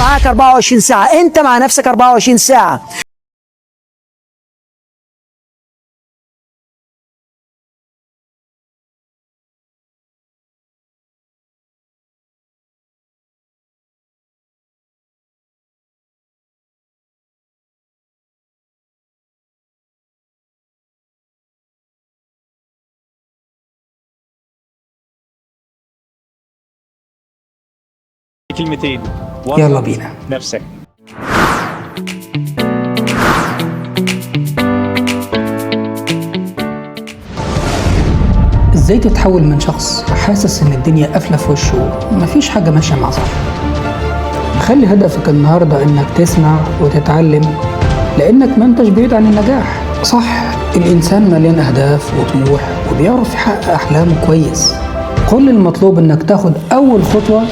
معاك 24 ساعة، انت مع نفسك 24 ساعة. كلمتين. يلا بينا. نفسك. ازاي تتحول من شخص حاسس ان الدنيا قافله في وشه، مفيش حاجة ماشية مع صح؟ خلي هدفك النهارده انك تسمع وتتعلم، لانك ما انتش بعيد عن النجاح. صح، الانسان مليان اهداف وطموح وبيعرف يحقق احلامه كويس. كل المطلوب انك تاخد اول خطوة،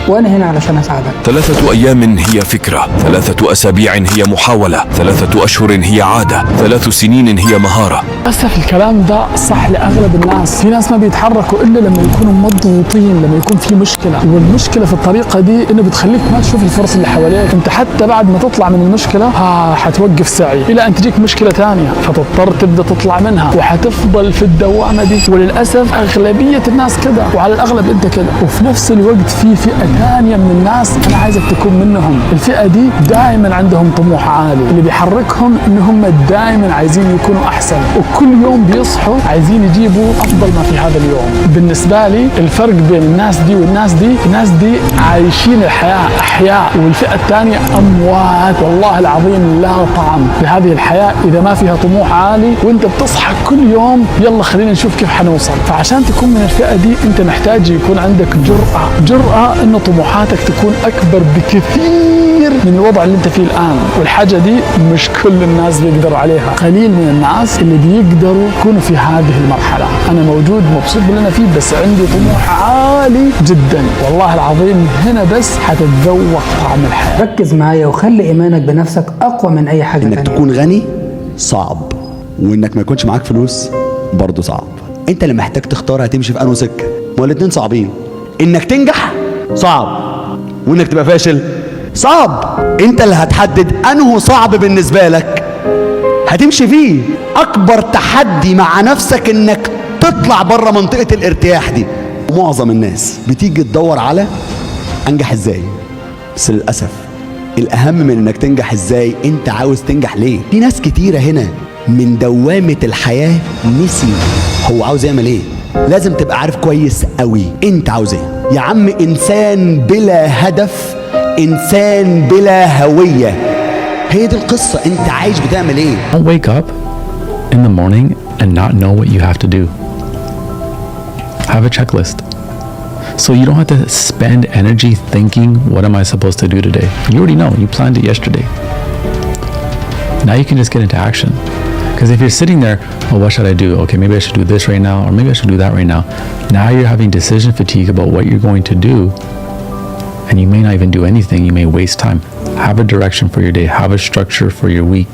وانا هنا علشان اساعدك. 3 أيام هي فكرة، 3 أسابيع هي محاولة، 3 أشهر هي عادة، 3 سنين هي مهارة. للأسف الكلام ده صح لأغلب الناس. في ناس ما بيتحركوا إلا لما يكونوا مضغوطين، لما يكون في مشكلة، والمشكلة في الطريقة دي إنه بتخليك ما تشوف الفرص اللي حواليك. أنت حتى بعد ما تطلع من المشكلة حتوقف سعي إلى أن تجيك مشكلة ثانية، فتضطر تبدأ تطلع منها، وحتفضل في الدوامة دي. وللأسف أغلبية الناس كده، وعلى الأغلب أنت كده. وفي نفس الوقت في فئة ثانية من الناس أنا عايزك تكون منهم. الفئة دي دائما عندهم طموح عالي، اللي بيحركهم إن هم دائما عايزين يكونوا أحسن، وكل يوم بيصحوا عايزين يجيبوا أفضل ما في هذا اليوم. بالنسبة لي الفرق بين الناس دي والناس دي، الناس دي عايشين الحياة أحياء، والفئة الثانية أموات. والله العظيم لا طعم لهذه الحياة إذا ما فيها طموح عالي، وأنت بتصحى كل يوم يلا خلينا نشوف كيف حنوصل. فعشان تكون من الفئة دي أنت محتاج يكون عندك جرأة، جرأة إنه طموحاتك تكون أكبر بكثير من الوضع اللي أنت فيه الآن. والحاجة دي مش كل الناس بيقدروا عليها، قليل من الناس اللي بيقدروا يكونوا في هذه المرحلة. أنا موجود مبسوط باللي أنا فيه، بس عندي طموح عالي جدا. والله العظيم هنا بس حتتذوق طعم الحياة. ركز معايا وخلي إيمانك بنفسك أقوى من أي حاجة إنك تانية. تكون غني صعب، وإنك ما يكونش معاك فلوس برضه صعب. أنت اللي محتاج تختار هتمشي في أنهي سكة، والاتنين صعبين. إنك تنجح صعب، وإنك تبقى فاشل صعب. أنت اللي هتحدد أنه صعب بالنسبة لك هتمشي فيه. أكبر تحدي مع نفسك إنك تطلع بره منطقة الارتياح دي. ومعظم الناس بتيجي تدور على أنجح إزاي، بس للأسف الأهم من إنك تنجح إزاي، أنت عاوز تنجح ليه. في ناس كتيرة هنا من دوامة الحياة نسي هو عاوز يعمل إيه. لازم تبقى عارف كويس قوي أنت عاوز إيه. يا عم إنسان بلا هدف، إنسان بلا هوية. هي دي القصة، أنت عايش بتعمل إيه؟ Don't wake up in the morning and not know what you have to do. Have a checklist. So you don't have to spend energy thinking, what am I supposed to do today? You already know, you planned it yesterday. Now you can just get into action. Because if you're sitting there, oh, what should I do? Okay, maybe I should do this right now, or maybe I should do that right now. Now you're having decision fatigue about what you're going to do, and you may not even do anything. You may waste time. Have a direction for your day. Have a structure for your week.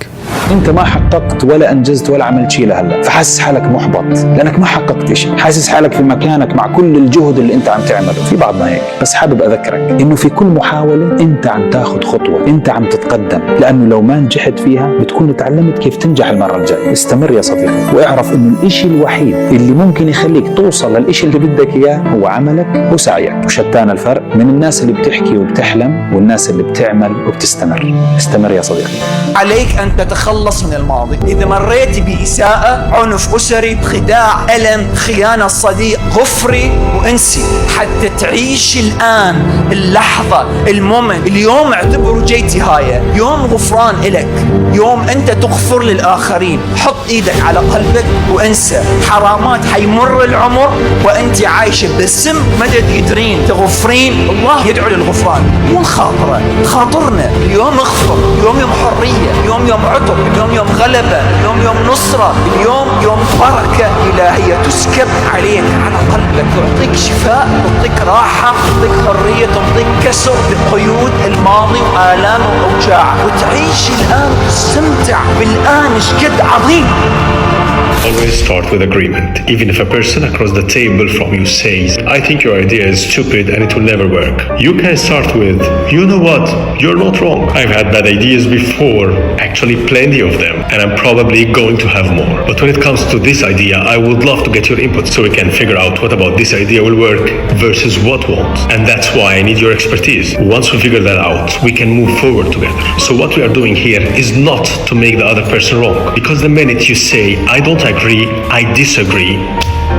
انت ما حققت ولا انجزت ولا عملت شيء لهلا، فحاسس حالك محبط لانك ما حققت شيء، حاسس حالك في مكانك مع كل الجهد اللي انت عم تعمله. في بعضنا هيك، بس حابب اذكرك انه في كل محاولة انت عم تاخذ خطوة، انت عم تتقدم، لانه لو ما نجحت فيها بتكون تعلمت كيف تنجح المرة الجاية. استمر يا صديقي، واعرف انه الاشي الوحيد اللي ممكن يخليك توصل للاشي اللي بدك اياه هو عملك وسعيك. وشتان الفرق من الناس اللي بتحكي وبتحلم والناس اللي بتعمل وبتستمر. استمر يا صديقي. عليك أن تتخلص من الماضي. إذا مريت بإساءة، عنف أسري، خداع، ألم، خيانة صديق، غفري وانسي حتى تعيش الآن اللحظة، ال moment. اليوم اعتبره جيتي هاي يوم غفران إلك، يوم أنت تغفر للآخرين. حط إيدك على قلبك وانسى. حرامات حيمر العمر وأنت عايشة بسم ما تقدرين تغفرين. الله يدعو للغفران، مو الخاطرة، خاطرنا. اليوم اغفر، اليوم يوم حرية، اليوم يوم عتق، اليوم يوم غلبة، اليوم يوم نصرة، اليوم يوم بركة إلهية تسكب عليك على قلبك، تعطيك شفاء، تعطيك راحة، تعطيك حرية، تعطيك كسر بقيود الماضي وآلامه وأوجاعه، وتعيش الآن وتستمتع بالآن. إيش قد عظيم. Always start with agreement. Even if a person across the table from you says, I think your idea is stupid and it will never work. You can start with, you know what, you're not wrong. I've had bad ideas before, actually plenty of them, and I'm probably going to have more. But when it comes to this idea, I would love to get your input so we can figure out what about this idea will work versus what won't. And that's why I need your expertise. Once we figure that out, we can move forward together. So what we are doing here is not to make the other person wrong. Because the minute you say, I don't agree, I disagree,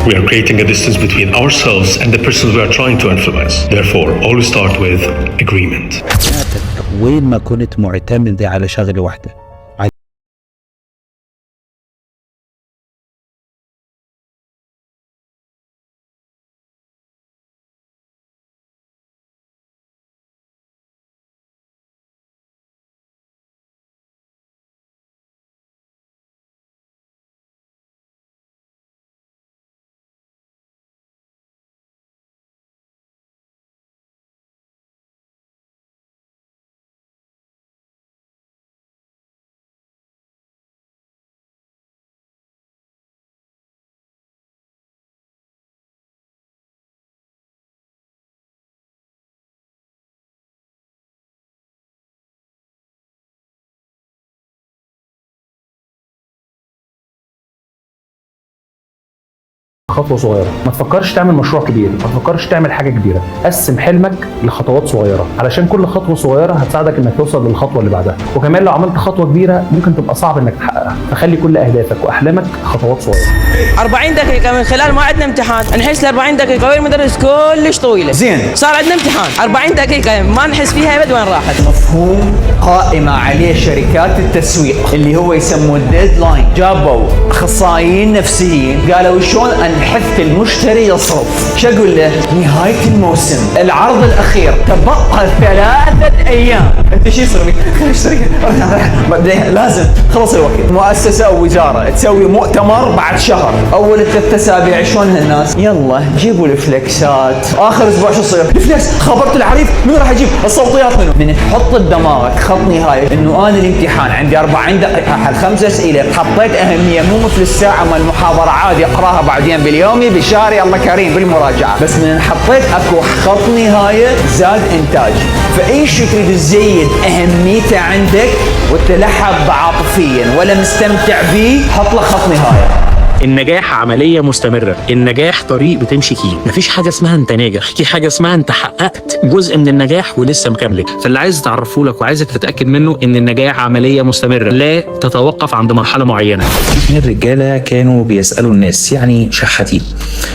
we are creating a distance between ourselves and the person we are trying to influence. Therefore, always start with agreement. حياتك وين ما كنت معتمدة على شغلة واحدة. خطوة صغيرة، ما تفكرش تعمل مشروع كبير، ما تفكرش تعمل حاجة كبيرة، قسم حلمك لخطوات صغيرة، علشان كل خطوة صغيرة هتساعدك انك توصل للخطوة اللي بعدها، وكمان لو عملت خطوة كبيرة ممكن تبقى صعب انك تحققها، فخلي كل اهدافك واحلامك خطوات صغيرة. 40 دقيقة من خلال ما عندنا امتحان نحس ال 40 دقيقة وين المدرس كلش طويلة. زين. صار عندنا امتحان 40 دقيقة ما نحس فيها ابد وين راحت. مفهوم قائمة عليه شركات التسويق اللي هو يسموه ال deadline. جابوا اخصائيين نفسيين قالوا شلون نحث المشتري يصرف. شو اقول له؟ نهاية الموسم، العرض الاخير، تبقى 3 ايام. انت شو يصير؟ خليني اشتري لازم خلص الوقت. مؤسسة او وزارة تسوي مؤتمر بعد شهر، اول 3 اسابيع شلون هالناس؟ يلا جيبوا الفلكسات، اخر اسبوع شو يصير؟ ال flex، خبرت العريف من راح يجيب الصوتيات منه. من تحط بدماغك خط نهاية انه انا الامتحان عندي 40 دقيقة حل 5 اسئلة، حطيت اهمية مو مثل الساعة مال المحاضرة عادي اقراها بعدين باليومي بالشهري الله كريم بالمراجعة، بس من حطيت اكو خط نهاية زاد انتاج. فاي شيء تريد تزيد اهميته عندك وتلحب بعاطفيا ولا مستمتع به، حط له خط نهاية. النجاح عملية مستمرة، النجاح طريق بتمشي فيه، مفيش حاجة اسمها انت ناجح، في حاجة اسمها انت حققت جزء من النجاح ولسه مكمل. فاللي عايز تعرفه لك وعايزك تتأكد منه ان النجاح عملية مستمرة لا تتوقف عند مرحلة معينة. اثنين رجالة كانوا بيسألوا الناس يعني شحاتين،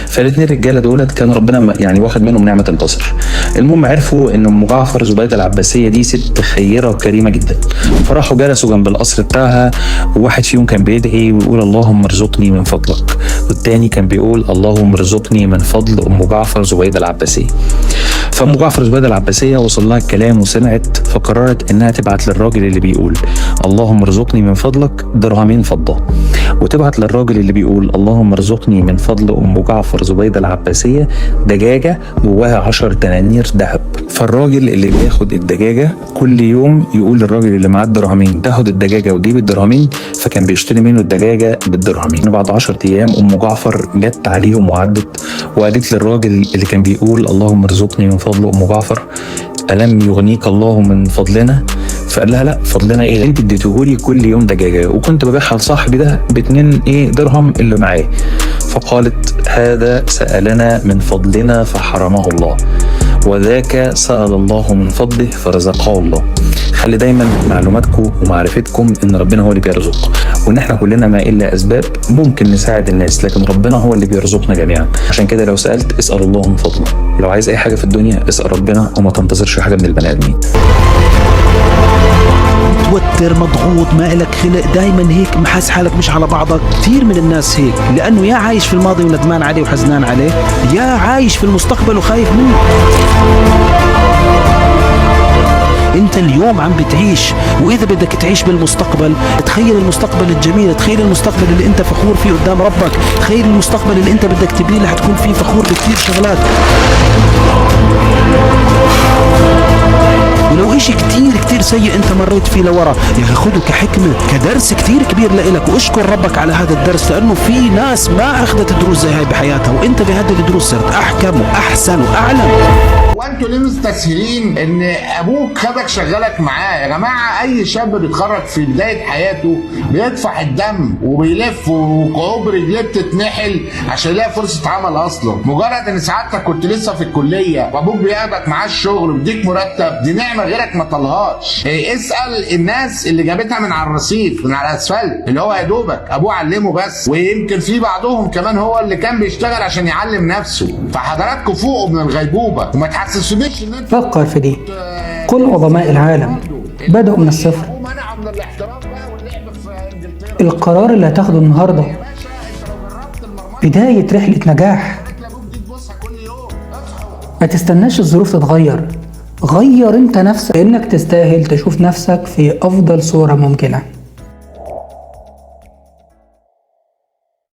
فالاثنين رجالة دولت كان ربنا يعني واخد منهم نعمة البصر. المهم عرفوا ان ام جعفر زبيدة العباسية دي ست خيرة وكريمة جدا، فراحوا جلسوا جنب القصر بتاعها، وواحد فيهم كان بيدعي ويقول اللهم ارزقني من فضلك، والتاني كان بيقول اللهم ارزقني من فضل ام جعفر زبيدة العباسية. فام جعفر زبيدة العباسية وصل لها الكلام وسمعت، فقررت انها تبعت للراجل اللي بيقول اللهم ارزقني من فضلك درهمين فضة، وتبعت للراجل اللي بيقول اللهم ارزقني من فضل ام جعفر زبيدة العباسية دجاجة جواها 10 دنانير ذهب. فالراجل اللي بياخد الدجاجة كل يوم يقول للراجل اللي معاه الدرهمين تاخد الدجاجة وجيب الدرهمين، فكان بيشتري منه الدجاجة بالدرهمين. بعد 10 ايام ام جعفر جت عليهم وعدت وقالت للراجل اللي كان بيقول اللهم ارزقني من فضل ام جعفر ألم يغنيك الله من فضلنا؟ فقال لها لا، فضلنا ايه؟ انت اديتهولي كل يوم دجاجه وكنت ببيعها لصاحبي ده ب2 ايه درهم اللي معاه. فقالت هذا سألنا من فضلنا فحرمه الله، وذاك سأل الله من فضله فرزقه الله. خلي دايما معلوماتكم ومعرفتكم ان ربنا هو اللي بيرزق، وان احنا كلنا ما الا اسباب ممكن نساعد الناس، لكن ربنا هو اللي بيرزقنا جميعا. عشان كده لو سألت اسأل الله من فضله، لو عايز اي حاجة في الدنيا اسأل ربنا وما تنتظرش حاجة من البني ادمين. متوتر، مضغوط، ما إلك خلق، دايما هيك محس حالك مش على بعضك. كثير من الناس هيك، لأنه يا عايش في الماضي وندمان عليه وحزنان عليه، يا عايش في المستقبل وخايف منه. انت اليوم عم بتعيش، واذا بدك تعيش بالمستقبل تخيل المستقبل الجميل، تخيل المستقبل اللي انت فخور فيه قدام ربك، تخيل المستقبل اللي انت بدك تبنيه اللي حتكون فيه فخور بكثير شغلات. ولو اشي كتير كتير كل سيء انت مريت فيه لورا يا اخي خده كحكمه، كدرس كثير كبير لإلك، واشكر ربك على هذا الدرس، لانه في ناس ما اخذت دروس زي هاي بحياتها، وانت بهذه الدروس صرت احكم واحسن واعلم. وانتوا ليه مستسهلين ان ابوك خدك شغلك معاه؟ يا جماعة اي شاب بيتخرج في بداية حياته بيدفع الدم وبيلف وكعوب رجليه بتتنحل عشان يلاقي فرصة عمل اصلا. مجرد ان سعادتك كنت لسه في الكلية وابوك بياخدك معاه الشغل وبيديك مرتب، دي نعمه غيرك ما طلهاش. اسال الناس اللي جابتها من على الرصيف، من على الاسفلت، اللي هو يا دوبك ابوه علمه بس، ويمكن في بعضهم كمان هو اللي كان بيشتغل عشان يعلم نفسه. فحضراتكم فوقوا من الغيبوبه وما تحسسونيش ان انتوا فكر في دي. كل عظماء العالم بدأوا من الصفر. القرار اللي هتاخده النهارده بداية رحلة نجاح. ما تستناش الظروف تتغير، غير انت نفسك، لانك تستاهل تشوف نفسك في افضل صورة ممكنة.